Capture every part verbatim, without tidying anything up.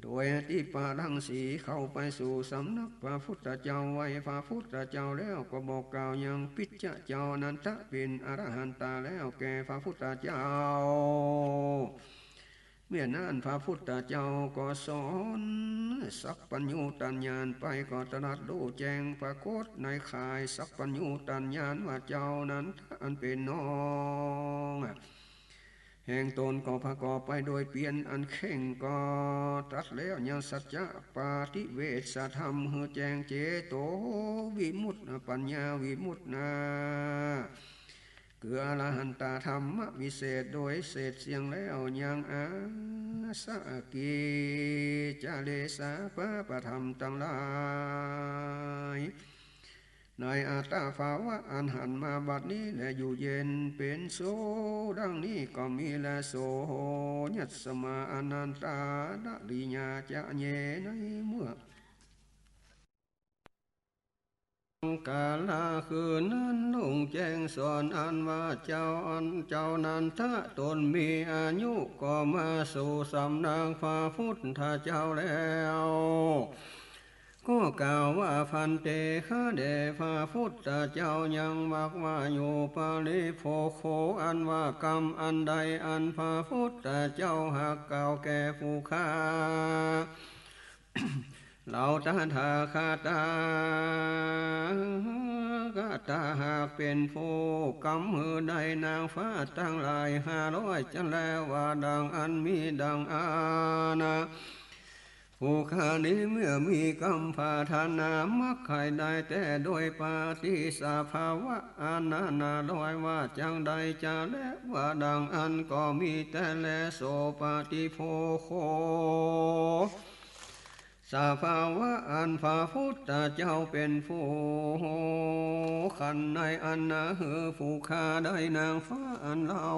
โดยทิปปรังสีเข้าไปสู่สำนักพระพุทธเจ้า ไหว้พระพุทธเจ้าแล้วก็บอกกล่าวยังปิจจเจ้านันทะเป๋นอรหันตาแล้วแก่พระพุทธเจ้า เมื่อนั้นพระพุทธเจ้าก็สอนสัพพัญญูตญาณไป ก็ตรัสฮู้แจ้งปรากฏในข่ายสัพพัญญูตญาณว่าเจ้านันทะอันเป๋นน้องแห่งตนก็ประกอบไปโดยเปียรอันเข่ง ก็ตรัสแล้วยังสัจจะปฏิเวสธรรมหื้อแจ้งเจโตวิมุตติปัญญาวิมุตตินา คืออรหันตธรรมวิเศษโดยเศษเสี้ยงแล้ว ยังอาสะกิจจาเลสาปะปะธรรมตังหลาย ในอัตตภาวะอันหันมาบัดนี้แล อยู่เย็นเป๋นสุขดังนี้ก็มีแล โส ยัสมา อนันตา นริยาจะ เย ในเมื่อ กาละคืนนั้นลุงแจ้งสอนอันว่าเจ้าอันเจ้านันทะตนมีอายุก็มาสู่สำนักพระพุทธเจ้าแล้ว ก็กล่าวว่า ภันเต ข้าแด่พระพุทธเจ้ายังมักว่าอยู่ ปริโภโค อันว่ากำอันใดอันพระพุทธเจ้าหากกล่าวแก่ผู้ข้า เหล่าตถาคตา คตาหากเป๋นผู้กำหื้อได้นางฟ้าตังหลายห้าร้อยจันแล ว่าดังอั้น มีดังอานะ ผู้ข้านี้เมื่อมีกำปรารถนามักใค่ได้แต๊โดยปฏิสภาวะอันนั้นห้าร้อยว่าจังใดจะแล ว่าดังอั้นก็มีแต๊แล โส ปริโภโค สภาวะอันพระพุทธเจ้าเป๋นผู้คันในอันนาหื้อผู้ข้าได้นางฟ้าอันเล่า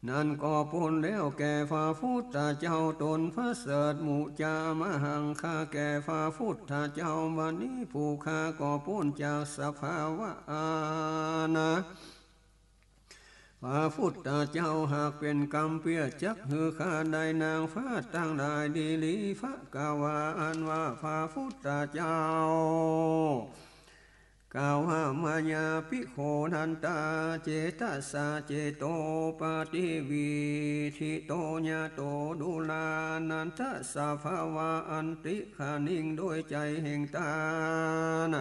นั้นก็ปู้นแล้วแก่พระพุทธเจ้าตนประเสริฐ มุจจามหัง ข้าแก่พระพุทธเจ้าบัดนี้ผู้ข้าก็ปู้นจากสภาวะอันนา พระพุทธเจ้าหากเป๋นกำเปื้อจักหื้อข้าได้นางฟ้าตังหลายดีหลี ภะคะวา อันว่าพระพุทธเจ้า กล่าวว่า มายาปิโข นันทะ เจตสา เจโต ปฏิวีทิโต ญาโต ดูรา นันทะ สภาวะ อันติ คะนิง โดยใจ๋แห่งต้าน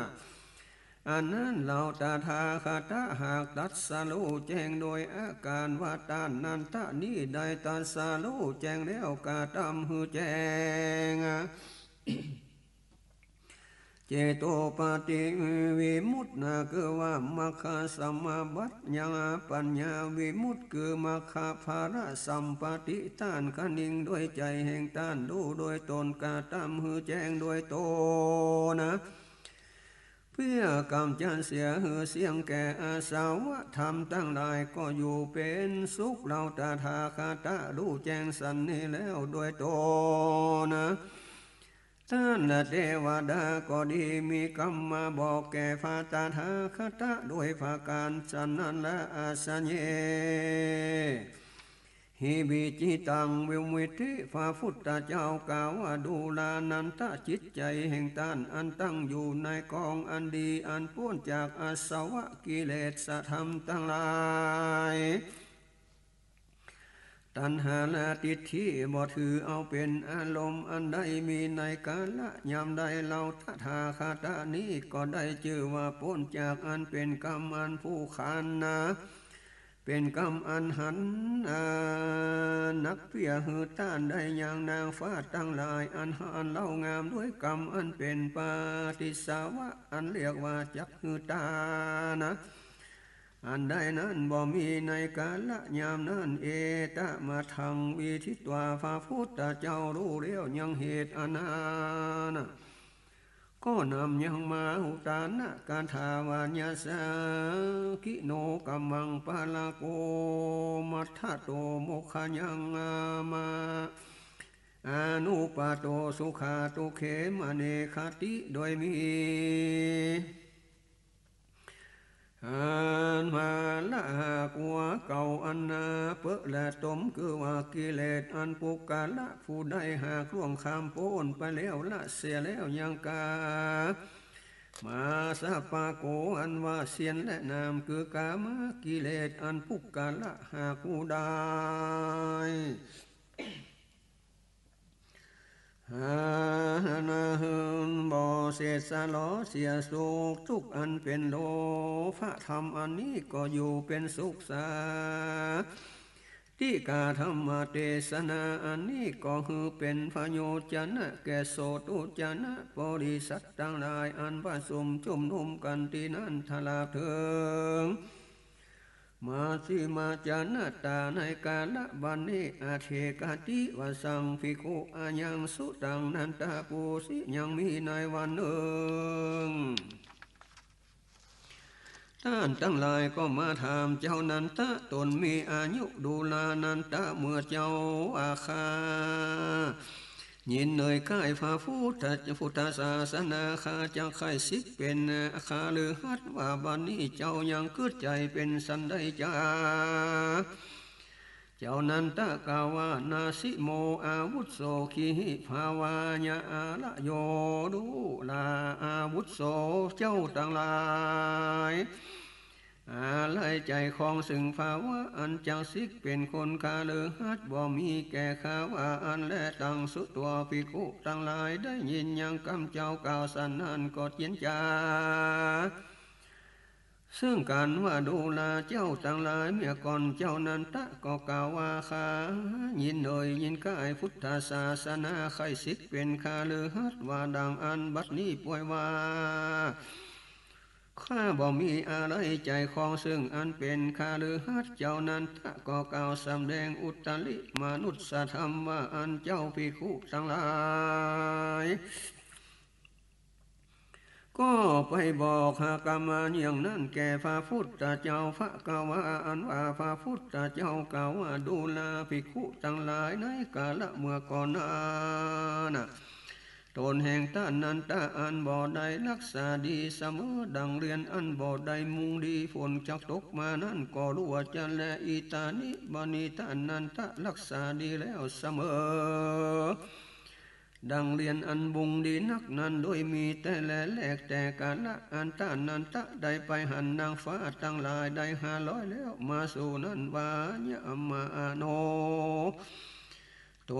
อันนั้นเหล่าตถาคตะหากตรัสฮู้แจ้งโดยอาก๋านว่าต้านนันทะนี้ได้ตรัสฮู้แจ้งแล้วกระตำหื้อแจ้ง เจโตปฏิวิมุตตินา คือว่ามรรคสมาบัติยังปัญญาวิมุตติ คือมรรคผละสัมปติ ต้านคะนิงโดยใจ๋แห่งต้าน ฮู้โดยตนกระตำหื้อแจ้งโดยตนนา เปื้อกำจัดเสียหื้อเสี้ยงแก่อาสวะธรรมตังหลาย ก็อยู่เป๋นสุข เหล่าตถาคตะฮู้แจ้งสันนี้แล้วโดยตนนา ต้านเตวดาก็ดีมีกำมาบอกแก่พระตถาคตะโดยประก๋านฉันนั้นแล อัสเย หิ วิจิตัง วิมวิธิ พระพุทธเจ้ากล่าวว่า ดูรานันทะ จิตใจ๋แห่งต้านอันตั้งอยู่ในกองอันดี อันป๊นจากอาสวะกิเลสธรรมตังหลาย ตัณหาและทิฏฐิบ่ถือเอาเป๋นอารมณ์ อันได้มีในกาละยามใด เหล่าตถาคตะนี้ก็ได้จื้อว่าป๊นจากอันเป๋นกำอันผูกขันนา เป๋นกำอันหัน อ่า นักเปื้อหื้อต้านได้ยังนางฟ้าตังหลาย อันหันเล่างามด้วยกำอันเป๋นปฏิสวะ อันเรียกว่าจักหื้อต้านนา อันใดนั้นบ่มีในกาละยามนั้น เอตะมะทัง วิดิตวา พระพุทธเจ้าฮู้แล้วยังเหตุอันนั้นนา ก็นำยังมาหุตานะกถาว่า ยะสะ กิโน กัมมัง ปะระโก มัทธะโต โมคขะยัง อามา อานุปปาโต สุขะ ตุเข มะเน ขะติ โดยมี เ อันว่าละหากว่าเก่าอันนาเป๋อและตม คือว่ากิเลสอันปุคคละผู้ใดหากล่วงข้ามป๊นไปแล้ว ละเสียแล้วยังกามา สะปะโก อันว่าเสี้ยนและหนาม คือกามกิเลสอันปุคคละหากผู้ใด หานาหืนบ่เสสะหลอเสียสุข สุขอันเป๋นโลภะธรรมอันนี้ก็อยู่เป๋นสุขสา ติกาธรรมเตสนาอันนี้ก็หื้อเป๋นพโยจนะแก่โสตุจนะบริษัทตังหลายอันประชุมจุมนุมกั๋นตี้นั้น ตลอดเถิง มัชฌิมาจนะตา ในกาละบัดนี้ อเถกะติวสัง ภิกขุ อายังสุตัง นันทะปูสิ ยังมีในวันนึ่ง ต้านตังหลายก็มาถามเจ้านันทะ ต๋นมีอายุดูรานันทะ เมื่อเจ้าว่า ข้ายินเหนยใก้พระพุทธ พุทธศาสนา ข้าจักใค่สึกเป๋นคฤหัสถ์ ว่าบัดนี้เจ้ายังกึ๊ดใจ๋เป๋นสันใดจา เจ้านันทะกล่าวว่า นาสิโม อาวุโส ขีหิภาวายะ อาละโย ดูรา อาวุโส เจ้าตังหลาย อาลัยใจ๋คองเซิ่งภาวะอันจักสึกเป๋นคนคฤหัสถ์บ่มีแก่ข้าว่าอั้นแล ตัง สุตวา ภิกขุตังหลายได้ยินยังกำเจ้ากล่าวสันนั้นก็เจียรจา เซิ่งกั๋นว่า ดูราเจ้าตังหลาย เมื่อก่อนเจ้านันทะก็กล่าวว่า ข้ายินเหนยยินใก้พุทธศาสนา ใค่สึกเป๋นคฤหัสถ์ ว่าดังอั้น บัดนี้ป่วยว่า ข้าบ่มีอาลัยใจ๋คองเซิ่งอันเป๋นคฤหัสถ์ เจ้านันทะก็กล่าวสำแดงอุตริมนุสสธรรมว่า อั้นเจ้าภิกขุตังหลาย ก็ไปบอกหากำมาอย่างนั้นแก่พระพุทธเจ้า พระกวา อันว่าพระพุทธเจ้ากล่าวว่า ดูราภิกขุตังหลาย ในกาละเมื่อก่อนนั้นน่ะ ต๋นแห่งต้านนันทะอันบ่ได้รักษาดีเสมอ ดังเรียนอันบ่ได้มุ่งดี ฝนจักตกมานั้นก็รั่วจะแล อิตานิ บัดนี้ต้านนันทะรักษาดีแล้วเสมอ ดังเรียนอันมุ่งดีนักนั้น โดยมีแต่แลแลกแต่กาละอันต้านนันทะได้ไปหันนางฟ้าตังหลายได้ห้าร้อยแล้ว มาสู่นั้นวายะมาโน โต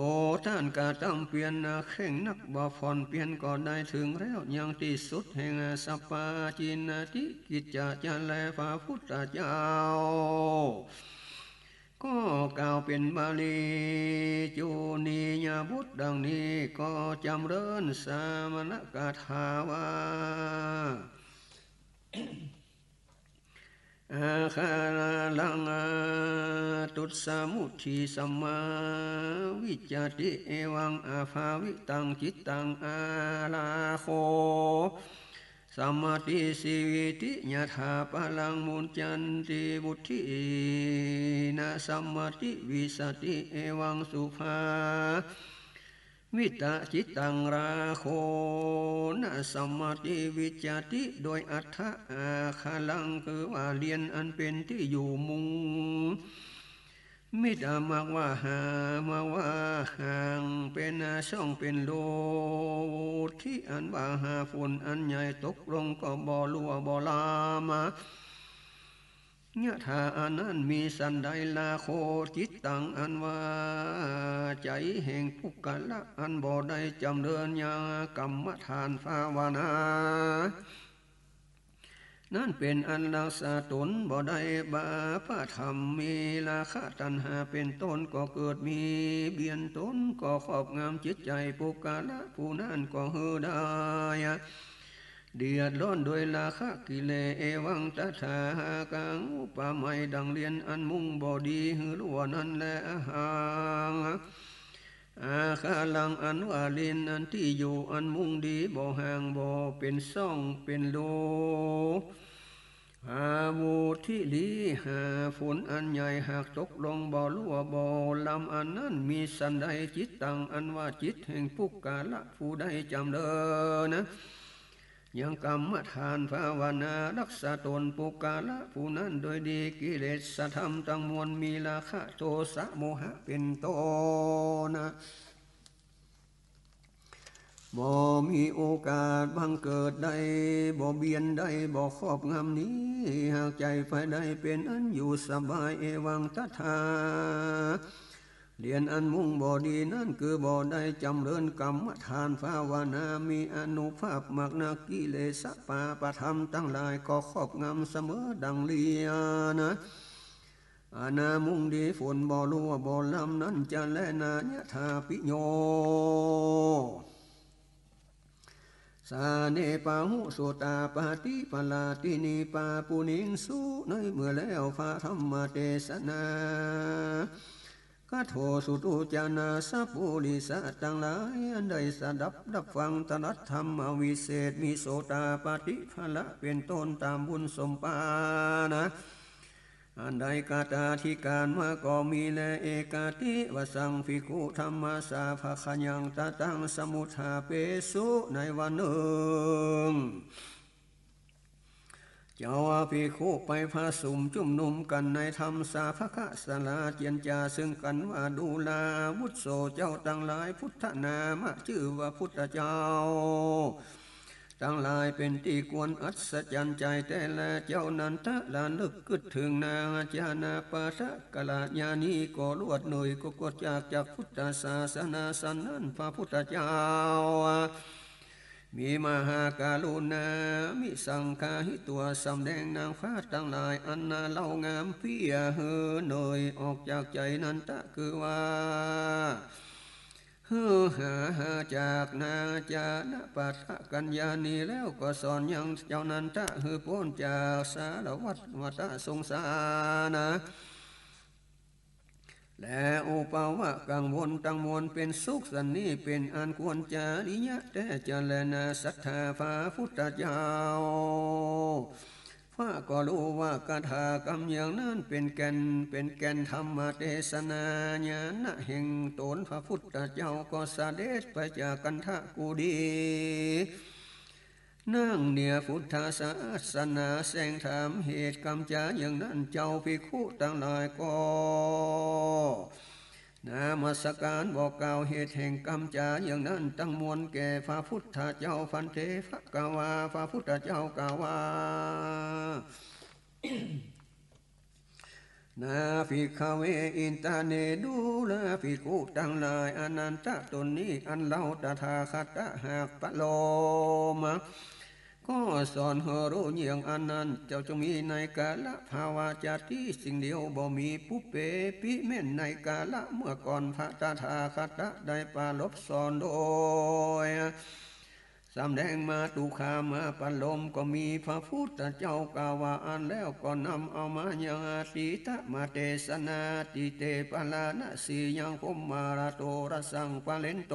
ต้านกระตำเปียรนาแข้งนักบ่ผ่อนเปียรก็ได้เถิงแล้ว ยังตี้สุดแห่งสัปปาจินติกิจจะจะแล พระพุทธเจ้า ก็กล่าวเป๋นบาลีจุติยบทดังนี้ ก็จ๋ำเริญสมณคาถาว่า อาคาลัง อา ตุสสะมุทธิสัมมาวิจจติ เอวังอภาวิตังจิตตัง อาราโค สัมมาทิ สีวิติ ยะถาปะลัง มุญจันติ วุฑินะ สัมมาทิ วิสสติ เอวังสุภา วิตะจิตตัง ราโค นะ สัมมาทิ วิจจติ โดยอัตถะ อาคาลัง คือว่าเตียนอันเป๋นตี้อยู่มุง มิตรมักว่าหา มักว่าห่าง เป๋นช่องเป๋นรู ตี้อันว่าหาฝนอันใหญ่ตกลงก็บ่รั่วบ่ลาม ยะถาอันนั้นมีสันใด ราโค จิตตัง อันว่าใจ๋แห่งปุคคละอันบ่ได้จ๋ำเริญญากรรมฐานภาวนา นั้นเป๋นอันรักษาต๋นบ่ได้ บาปธรรมมีราคะตัณหาเป๋นต้นก็เกิด มีเบียดต๋นก็ครอบงำจิตใจ๋ปุคคละผู้นั้นก็หื้อได้ เดือดร้อนโดยราคะกิเลส เอวังตถา หากัง อุปมาดังเตียนอันมุงบ่ดีหื้อรั่วนั้นแล อหัง อาคาลัง อันว่าเตียนอันตี้อยู่อันมุงดีบ่ห่างบ่เป๋นช่องเป๋นรู อาวุธที่ดีหาฝนอันใหญ่หากตกลงบ่รั่วบ่ลาม อันนั้นมีสันใด จิตตัง อันว่าจิตแห่งปุคคละผู้ได้จ๋ำเริญนะ ยังกรรมฐานภาวนา รักษาต๋นปุคคละผู้นั้นโดยดี กิเลสธรรมตังมวลมี ราคะ โทสะ โมหะ เป๋นต้น บ่มีโอกาสบังเกิดได้ บ่เบียดได้ บ่ครอบงำหนี หากใจ๋ใผใดเป๋นอันอยู่สบาย เอวังตถา เตียนอันมุ่งบ่ดีนั้น คือบ่ได้จ๋ำเริญกรรมฐานภาวนา มีอานุภาพมากนัก กิเลสะปาปะธรรมตังหลายก็ครอบงำเสมอดังเลียนะ อานามุ่งดีฝนบ่ร่วบ่ลำนั้นจะแลนา ยะถาปิโย สาเนปาหุ โสตาปาติผลาทินี ปาปุเณสุ ในเมื่อแล้วพระธรรมเตสนา คโถสุตุจานา สัพปุริสะตังหลาย อันได้สดับรับฟังตรัสธรรมวิเศษ มีโสตาปาติผละเป๋นต้นต๋ามบุญสมปานะ อันได้กตาธิการมาก็มีแล เอกัตถิวสัง ภิกขุธัมมาสสาภะคะยัง ตะตังสมุทธาเปสุ ในวันนึ่ง เจ้าภิกขุไปผะสุมจุมนุมกั๋นในธรรมสาภะคะศาลา เจียรจาซึ่งกั๋นว่า ดูราวุโสเจ้าตังหลาย พุทธนามะจื้อว่าพุทธเจ้า ตังหลายเป๋นตี้ควรอัศจรรย์ใจ๋แต๊แล เจ้านันทะระลึกกึ๊ดเถิงนางจานาปาทะกะละญาณี ก็ลวดเนยก็ ก็จาก จากพุทธศาสนาสันนั้น พระพุทธเจ้า มีมหากรุณา มิสังคาหิตัว สำแดงนางฟ้าตังหลาย อันน่าเล่างามเปี้ยหื้อเนยออกจากใจ๋นันทะ คือว่า หื้อหาจากนางจานาปาทะกัญญาณีแล้วก็สอนยังเจ้านันทะหื้อป๊นจากสารพัดวัฏสงสารนะ และอุปวะกังวลตังมวลเป๋นสุขสันนี้ เป๋นอันควรจริยะแต๊จะแลนา ศรัทธาพระพุทธเจ้า พระก็ฮู้ว่ากถากำเยื่องนั้นเป๋นแก่น เป๋นแก่นธรรมเตสนา ญาณะแห่งต๋นพระพุทธเจ้าก็เสด็จไปจากคันธกุฏี นั่งเหนือพุทธศาสนา แสดงธรรมเหตุกำจ๋าเยื่องนั้น เจ้าภิกขุตังหลายก็ นมัสก๋านบอกกล่าวเหตุแห่งกำจ๋าเยื่องนั้นตังมวลแก่พระพุทธเจ้า ภันเท ภะคะวา พระพุทธเจ้ากล่าวว่า นา ภิกขะเว อิตาเน ดูราภิกขุตังหลาย อานันทะต๋นนี้ อันเฮาตถาคตะหากประโลม ก็สอนหื้อฮู้เยื่องอันนั้น เจ้าจงมีในกาละภาวะจาติสิ่งเดียวบ่มี ปุพเพปิ แม่นในกาละเมื่อก่อน พระตถาคตะได้ปรารภสอนโดย สำแดงมาตุคามาประโลม ก็มีพระพุทธเจ้ากล่าวว่าอั้นแล้ว ก็นำเอามายังอตีตะมาเตสนา อตีเต ปาราณสียัง พรหมาราโต รสัง ปะเรนโต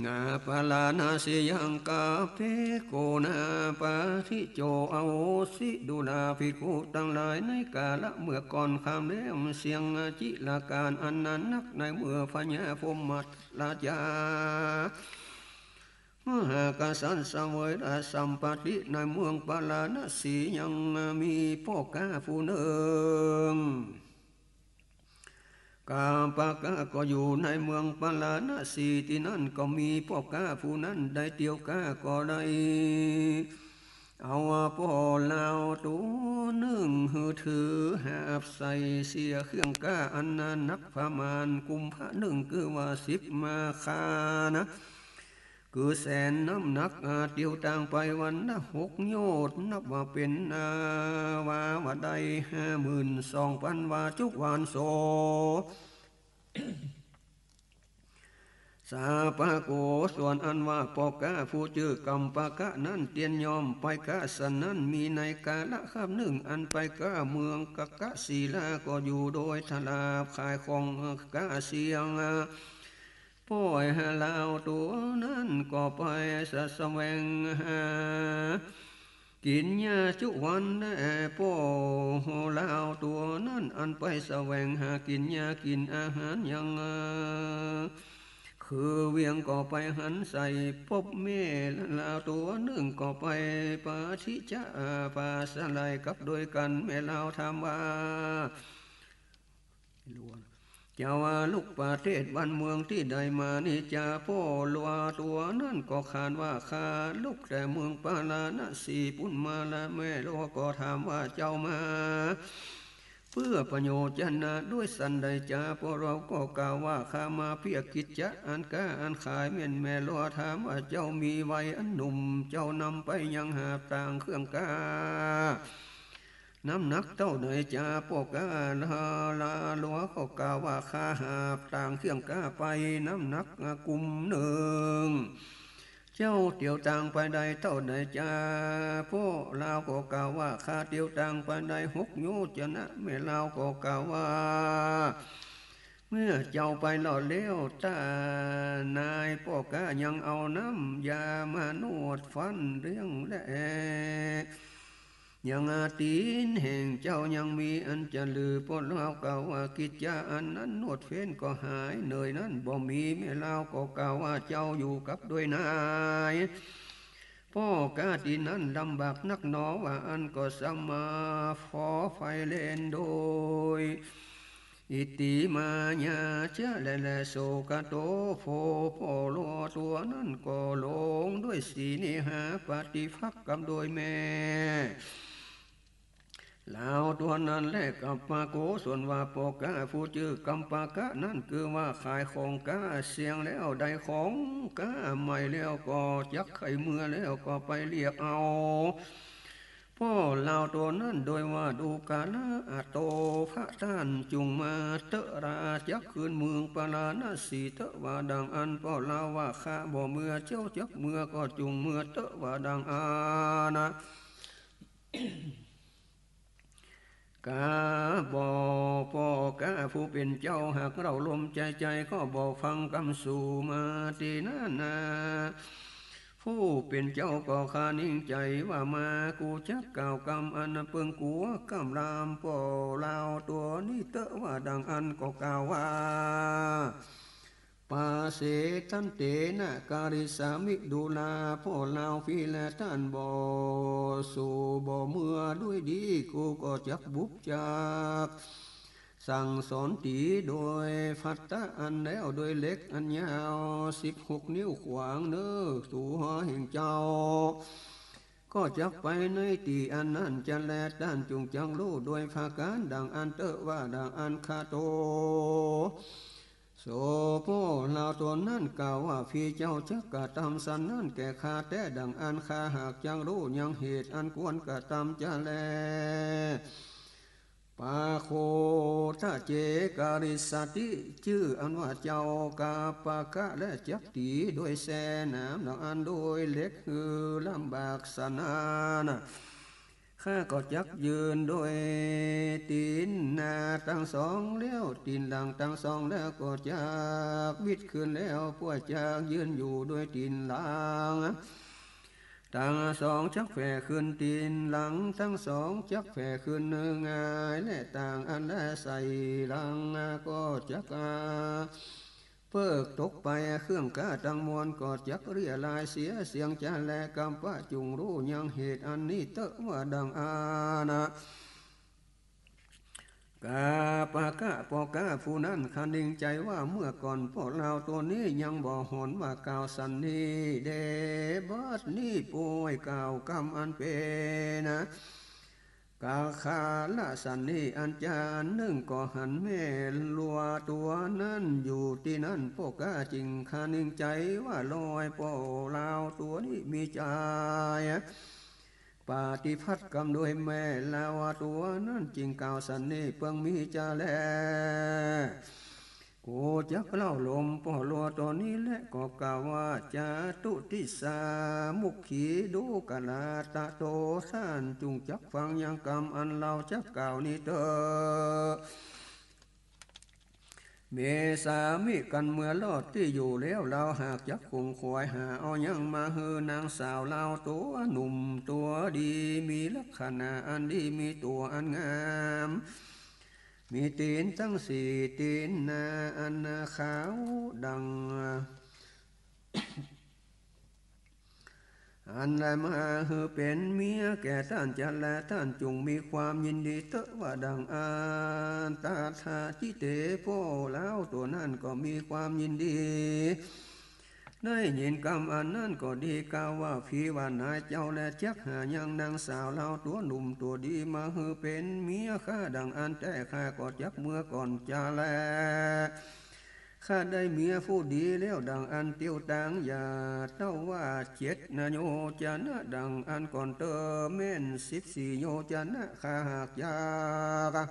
นา ปาราณสียัง กัปเปโก นา ปาฏิจโจ อะโหสิ ดูราภิกขุตังหลาย ในกาละเมื่อก่อนข้ามแล้วเสี้ยงจิรกาลอันนานนัก ในเมื่อพญาพรหมราชา มหากษัตริย์เสวยราชสัมปัตติในเมืองปาราณสียัง มีป้อก๊าผู้นึ่ง กัปปะกะก็อยู่ในเมืองปาราณสี ตี้นั้นก็มีป้อก๊าผู้นั้นได้เตียวก๊าก็ได้ เอาป้อลาวตั๋วนึ่งหื้อถือหาบใส่เสียเครื่องก๊าอันนานนักประมาณกุมภะนึ่ง คือว่าสิบมาคานะ คือแสนน้ำหนัก อา เตียวตางไปวันละหกโยชน์ นับว่าเป๋น อา วา วาได้ห้าหมื่นสองปันวาจุกวานโส สาปะโก ส่วนอันว่าป้อก๊าผู้จื้อกัปปะกะนั้น เตียนยอมไปก๊าสันนั้น มีในกาละคาบนึ่ง อันไปก๊าเมืองกะกะสีลา ก็อยู่โดยทราบขายของก๊าเสี้ยง ป้อลาวตั๋วนั้นก็ไปสะแสวงหา กิ๋นหญ้าจุวันแล ป้อลาวตั๋วนั้นอันไปแสวงหากิ๋นหญ้ากิ๋นอาหารยัง ใค คือเวียงก็ไปหันใส่ ปบแม่ลาวตั๋วนึ่งก็ไปปะทิจจา ปาสะไหล่กับโดยกั๋น แม่ลาวถามว่า เจ้าว่าลุกประเทศบ้านเมืองตี้ใดมานี้จา ป้อลาวตั๋วนั้นก็ขานว่า ข้าลุกแต่เมืองปาราณสีปุ้นมาละ แม่ลาวก็ถามว่า เจ้ามาเปื้อประโยชน์จะนะด้วยสันใดจา ป้อลาวก็กล่าวว่า ข้ามาเปื้อกิจจะอันก๊าอันขาย แม่นแม่ลาวถามว่า เจ้ามีวัยอันหนุ่ม เจ้านำไปยังหาบตางเครื่องก๊า น้ำหนักเต้าใดจา ป้อก๊าลาวก็กล่าวว่า ข้าหาบตางเครื่องก๊าไป น้ำหนักกุมนึ่ง เจ้าเตียวตางไปได้เต้าใดจา ป้อลาวก็กล่าวว่า ข้าเตียวตางไปได้หกโยชนะ แม่ลาวก็กล่าวว่า เมื่อเจ้าไปรอดแล้ว ต้านายป้อก๊ายังเอาน้ำยามานวดฟันเลี้ยงแล ยังอาตีนแห่งเจ้ายังมีอันจะลือ ป้อลาวกล่าวว่า กิจจะอันนั้นนวดเฟ้นก็หายเหนื่อยนั้นบ่มี แม่ลาวก็กล่าวว่า เจ้าอยู่กับด้วยนายป้อก๊าตี้นั้นลำบากนักหนอ ว่าอั้นก็สมาฟอไฟเลนโดย อิติมายาจะแลแล โสกะโต โผ ป้อลาวตั๋วนั้นก็ลงด้วยสีเนหาปฏิภักษ์กับโดยแม่ลาวตั๋วนั้นแล กัปปะโกศลว่า ป้อก๊าผู้จื้อกัปปะกะนั้น คือว่าขายของก๊าเสี้ยงแล้ว ได้ของก๊าใหม่แล้ว ก็จักใค่เมือแล้ว ก็ไปเรียกเอา ป้อลาวตั๋วนั้นโดยว่า ดูกราอาโต พระต้านจุ่งมาเต๊อะ ราจักคืนเมืองปาราณสีเต๊อะ ว่าดังอั้น ป้อลาวว่า ข้าบ่เมือ เจ้าจักเมือก็จุ่งเมือเต๊อะ ว่าดังอั้นนะ กาบ่ ป้อก๊าผู้เป๋นเจ้า หากเล่าลมใจ๋ใจ๋ ก็บ่ฟังกำสูมาตี้นั้นนา ผู้เป๋นเจ้าก็คานิ่งใจ๋ว่า มา กูจักกล่าวกำอันเปิงกั๋วกำลามป้อลาวตั๋วนี้เต๊อะ ว่าดังอั้นก็กล่าวว่า ปาเส ตันเตนะ การิสสามิ ดูรา ป้อลาวฟรีแลต้านบ่สู่บ่เมือด้วยดี กูก็จักบุบจัก สั่งสอนตี๋โดยภัตตะอันแล้วโดยเหล็กอันยาวสิบหกนิ้วขวางเน่อ ตั๋วแห่งเจ้า ก็จักไปในตี๋อันนั้นจะแล ต้านจุ่งจักฮู้โดยผะก๋านดังอั้นเต๊อะ ว่าดังอั้น คาโต โส ป้อลาวตั๋วนั้นกล่าวว่า ฟรีเจ้าจักกระตำสันนั้นแก่ข้าแต๊ดังอั้น ข้าหากจักฮู้ยังเหตุอันควรกระตำจะแล ปาโคตะเจ การิสสาติ จื้ออันว่าเจ้ากัปปะกะแลจักตี๋โดยแส้หนามดังอั้นโดยเหล็กหื้อลำบากสันนานา ข้าก็จักยืนโดยตี๋นหน้าตังสองแล้ว ตี๋นหลังตังสองแล้วก็จักวิดขึ้นแล้ว ป้อจักยืนอยู่โดยตี๋นหลังตังสองจักแผ่ขึ้น ตี๋นหลังตังสองจักแผ่ขึ้นหงาย และต่างอันแลใส่หลังก็จัก เปิ๊กตกไป เครื่องก๊าตังมวลก็จักเรี่ยลายเสีย เสี้ยงจะแลกัปปะจุ่งฮู้ยังเหตุอันนี้เต๊อะ ว่าดังอั้นนะ กัปปะกะป้อก๊าผู้นั้นคะนิงใจ๋ว่า เมื่อก่อนป้อลาวตั๋วนี้ยังบ่หอนว่ากล่าวสันนี้ เดบัดนี้ป้อยกล่าวกำอันเป๋นนะ กาคาละสันนี้อันจารย์นึ่งก็หันแม่ลาวตั๋วนั้นอยู่ตี้นั้น ป้อก๊าจึงคะนิงใจ๋ว่า ลอยป้อลาวตั๋วนี้มีใจ๋ปฏิภัตกำโดยแม่ลาวตั๋วนั้น จึงกล่าวสันนี้เปิงมีจะแล กูจักเล่าลมป้อลาวตั๋วนี้แล ก็กล่าวว่า จาตุติสสามุขขี ดูกราตะโต ต้านจุ่งจักฟังยังกำอันเฮาจักกล่าวนี้เต๊อะ เมสามิ กันเมื่อลอดตี้อยู่แล้ว เฮาหากจักขงขวายหาเอายังมาหื้อนางสาวลาวตั๋วหนุ่มตั๋วดี มีลักษณะอันดี มีตั๋วอันงาม มีตี๋นตังสี่ตี๋นหน้าอันขาวดัง อันได้มาหื้อเป๋นเมียแก่ต้านจะแล ต้านจุ่งมีความยินดีเต๊อะ ว่าดั่งอั้น ตถาจิเต ป้อลาวตั๋วนั้นก็มีความยินดี ได้ยินกำอันนั้นก็ดี กล่าวว่า ผีว่านายเจ้าแล จักหายังนางสาวลาวตั๋วหนุ่มตั๋วดีมาหื้อเป๋นเมียข้าดั่งอั้นแต๊ ข้าก็จักเมือก่อนจะแล ข้าได้เมียผู้ดีแล้วดั่งอั้นเตียวตาง อย่าเต้าว่าเจ็ดนะโยจนะดั่งอั้นก่อนเต๊อะ แม่นสิบสี่โยจนะ ข้าหากอยาก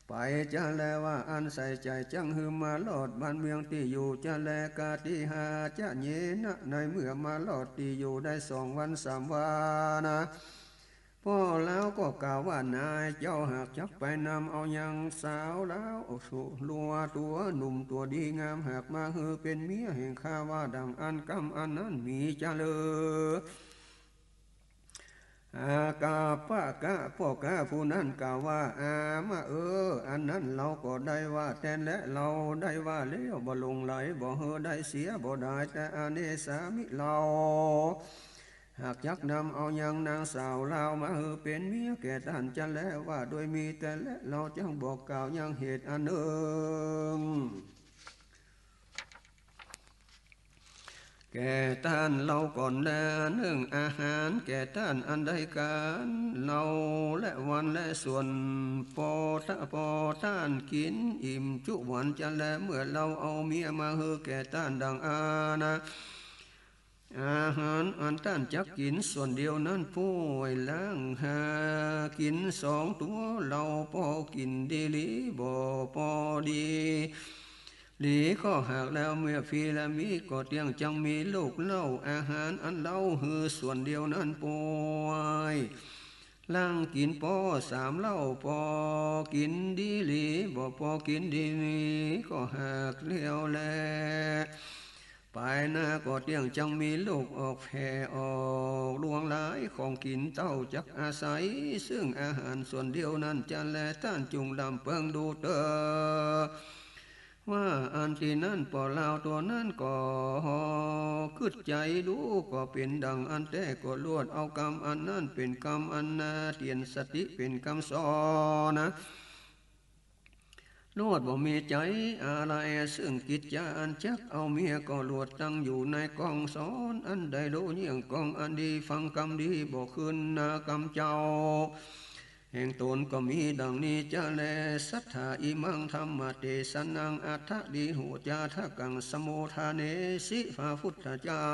ไปจะแล ว่าอันใส่ใจ๋จักหื้อมารอดบ้านเมืองตี้อยู่จะแล กาติหาจะเยนะ ในเมื่อมารอดตี้อยู่ได้สองวันสามวันนะ ป้อลาวก็กล่าวว่า นายเจ้าหากจักไปนำเอายังสาวลาวสุรัวตั๋วหนุ่มตั๋วดีงาม หากมาหื้อเป๋นเมียแห่งข้า ว่าดั่งอั้น กำอันนั้นมีจะเลิศ อากัปปะกะ ป้อก๊าผู้นั้นกล่าวว่า อามะ เออ อันนั้นเฮาก็ได้ว่าแต๊แล เฮาได้ว่าแล้ว บ่หลงใหล บ่หื้อได้เสีย บ่ดาย แต่อเนสามิ เฮาหากจักนำเอายังนางสาวลาวมาหื้อเป๋นเมียแก่ต้านจะแล ว่าโดยมีแต๊แล เฮาจักบอกกล่าวยังเหตุอันนึ่งแก่ต้านเฮาก่อนแล นึ่งอาหารแก่ต้านอันได้ก๋าน เฮาและวันและส่วน ป้อต้า ป้อต้านกิ๋นอิ่มจุวันจะแล เมื่อเฮาเอาเมียมาหื้อแก่ต้านดั่งอั้นนะ อาหารอันต้านจักกิ๋นส่วนเดียวนั้น ป้วยล้างหากิ๋นสองตั๋ว เฮาป้อกิ๋นดีหลี บ่ป้อดีหลี ก็หากแล้วเมื่อพีและมีก็เตี้ยงจักมีลูกเล่า อาหารอันเฮาหื้อส่วนเดียวนั้น ป้วย ล้างกิ๋นป้อสามเล่า ป้อกิ๋นดีหลี บ่ป้อกิ๋นดีหลี ก็หากแล้วแล ไปหน้าก็เตี้ยงจักมีลูกออกแผ่ออกลวงหลาย ของกิ๋นเต้าจักอาศัย ซึ่งอาหารส่วนเดียวนั้นจะแล ต้านจุ่งลำเปิงดูเต๊อะ ว่าอันตี้นั้น ป้อลาวตั๋วนั้นก็กึ๊ดใจ๋ดู ก็เป๋นดั่งอั้นแต๊ ก็ลวดเอากำอันนั้นเป๋นกำอันนาเตียนสติ เป๋นกำสอนนะ ลวดบ่มีใจ๋อะไร ซึ่งกิจจะอันจักเอาเมีย ก็ลวดตั้งอยู่ในกองสอนอันได้ ฮู้เยี่ยงกองอันดี ฟังกำดี บ่คืนนากำเจ้า แห่งต๋นก็มีดั่งนี้จะแล สัทธา อิมัง ธัมมะเตสะนัง อัตถะ วิหะ จาทะกัง สะโมทะเนสิ พระพุทธเจ้า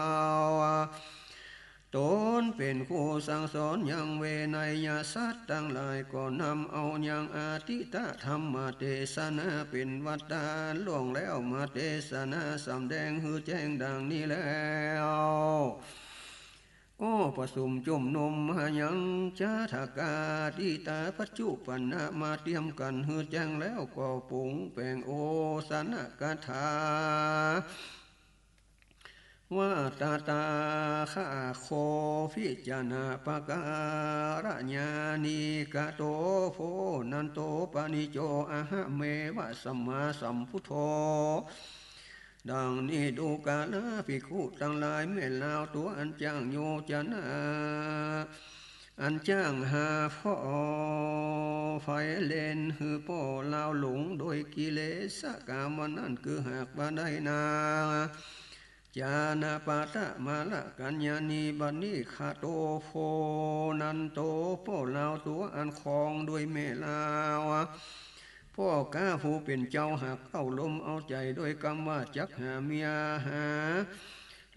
ต๋นเป๋นผู้สั่งสอนยังเวไนยสัตว์ตังหลาย ก็นำเอายังอดีตธัมมเตสนา เป๋นวัตตะล่วงแล้วมาเตสนา สำแดงหื้อแจ้งดั่งนี้แล้ว ก็ประสุมจุมนุมมายังจาทะกา อดีตปัจจุปันนะ มาเตียมกั๋นหื้อแจ้งแล้ว ก็ปรุงแป๋งโอสถนกถา ว่า ตถาคต โพ ภิจฉานะปะการะญาณิกะโต โพ นันโต ปะนิจโจ อะหะเมวะ สัมมาสัมพุทโธ ดั่งนี้ดูกราภิกขุตังหลาย แม่ลาวตั๋วอันจ้างโยจนะ อันจ้างหาเผาะไฟเล่นหื้อป้อลาวหลงโดยกิเลสกามนั้น คือหากบ่ได้นาง จานะปะตะมาละกัญญาณี บัดนี้คโต โพ นันโต ป้อลาวตั๋วอันครองโดยแม่ลาว ป้อก๊าผู้เป๋นเจ้า หากเอาลมเอาใจ๋โดยกำว่าจักหาเมียหา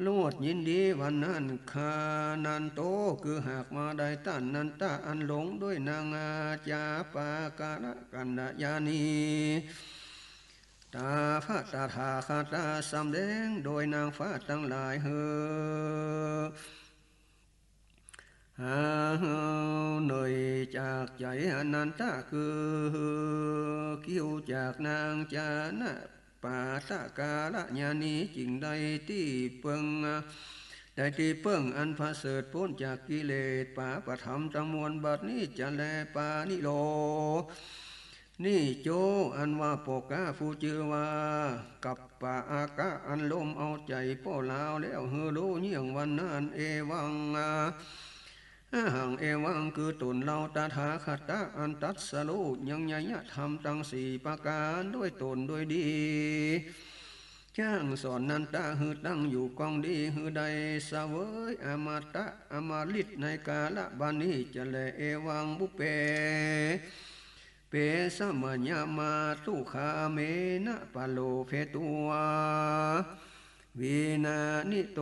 ลวดยินดีวันนั้น คานันโต คือหากบ่ได้ต้านนันตะอันหลงโดยนางอาจาปาการะกัญญาณี ตาพระตถาคตาสำแดงโดยนางฟ้าตังหลายหื้อ หาเหน่อยจากใจ๋อนันตะ คือกิ้วจากนางจานะปาตะการะญาณี จึงได้ตี้เปิ้ง ได้ตี้เปิ้งอันประเสริฐ ป๊นจากกิเลสปาปธรรมตังมวล บัดนี้จะแล ปาณิโล ป นี่โจ้ อันว่าป้อก๊าผู้จื้อว่า กัปปะอากะ อันล้มเอาใจ๋ป้อลาวแล้วหื้อฮู้เยี่ยงวันนั้น เอวัง หัง เอวัง คือต๋นเฮาตถาคตะ อันตรัสฮู้ยังญาณธรรมตังสี่ประก๋าน โดยตรงโดยดี จ้างสอนนันทะหื้อตั้งอยู่ก้องดี หื้อได้เสวยอมตะอมฤตในกาละบัดนี้จะแล เอวัง ปุพเพ เปสะมะยะมาตุคาเมนะปะโลเภตุวา วินานิโต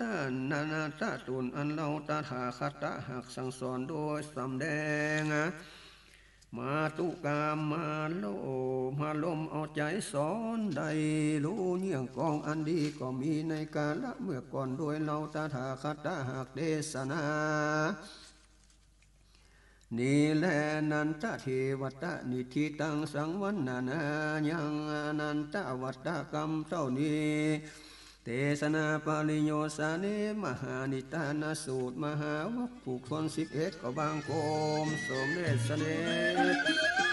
ต้านนันทะ ต๋นอันเฮาตถาคตะหากสั่งสอนโดยสำแดง มาตุคามมาโล มาล้มเอาใจ๋สอนได้ฮู้เยี่ยงกองอันดีก็มีในกาละเมื่อก่อน โดยเฮาตถาคตะหากเตสนา นี้แล นันทะเทวตะ นิฏฐิตังสังวัณณายัง นันทะวัตตะ กำเต้านี้ เตสนาปริโยสเน มหานิทานสูตร มหาวักขุ คนสิบเอ็ด ก็บังคมสมเด็จเสด็จ